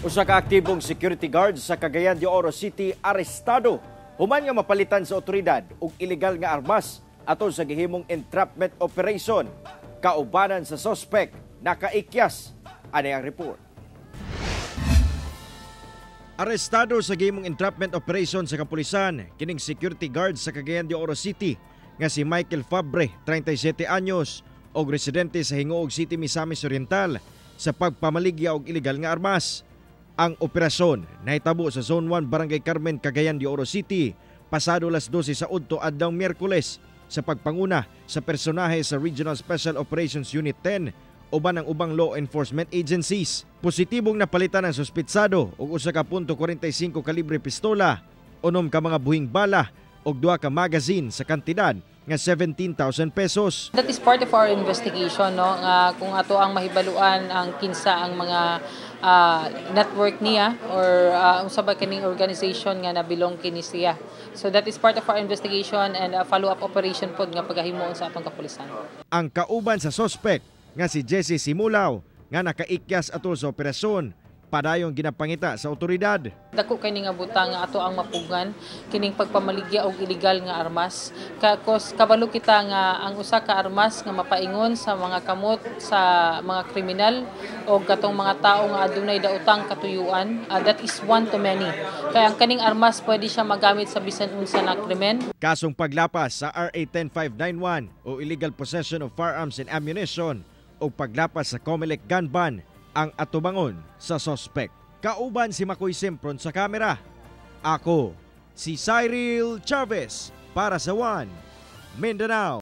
Usa ka aktibong security guard sa Cagayan de Oro City arestado human nga mapalitan sa otoridad og ilegal nga armas atol sa gihimong entrapment operation. Kaubanan sa suspect nakaikyas. Ani ang report. Arestado sa gihimong entrapment operation sa kapulisan kining security guard sa Cagayan de Oro City nga si Michael Fabre, 37 anyos, og residente sa Gingoog City, Misamis Oriental sa pagpamaligya og ilegal nga armas. Ang operasyon nahitabo sa Zone 1, Barangay Carmen, Cagayan de Oro City pasado las 12 sa udto adlaw Miyerkules sa pagpanguna sa personahe sa Regional Special Operations Unit 10 uban ang ubang law enforcement agencies. Positibong napalitan ang suspitsado og usa ka .45 kalibre pistola, 6 ka mga buhing bala ug 2 ka magazine sa kantidad nga 17,000 pesos. That is part of our investigation, no, nga kung ato ang mahibaluan ang kinsa ang mga network niya or unsa ba kining organization nga na-belong kini siya. So that is part of our investigation and follow-up operation pod nga pagahimuon sa atong kapulisan. Ang kauban sa suspect nga si Jesse Simulaw nga nakaikyas atol sa operasyon padayong ginapangita sa otoridad. Dako kay ni nga butang nga ato ang mapugngan kining pagpamaligya og illegal nga armas. Ka kabalo kita nga ang usa ka armas nga mapaingon sa mga kamot sa mga kriminal o katong mga tao nga adunay daotang katuyuan, that is one to many. Kaya ang kaning armas, pwede siya magamit sa bisan unsa na krimen. Kasong paglapas sa RA 10591 o illegal possession of firearms and ammunition o paglapas sa COMELEC gun ban ang atubangon sa suspect. Kauban si Makoy Sempron sa kamera. Ako, si Cyril Chavez para sa One Mindanao.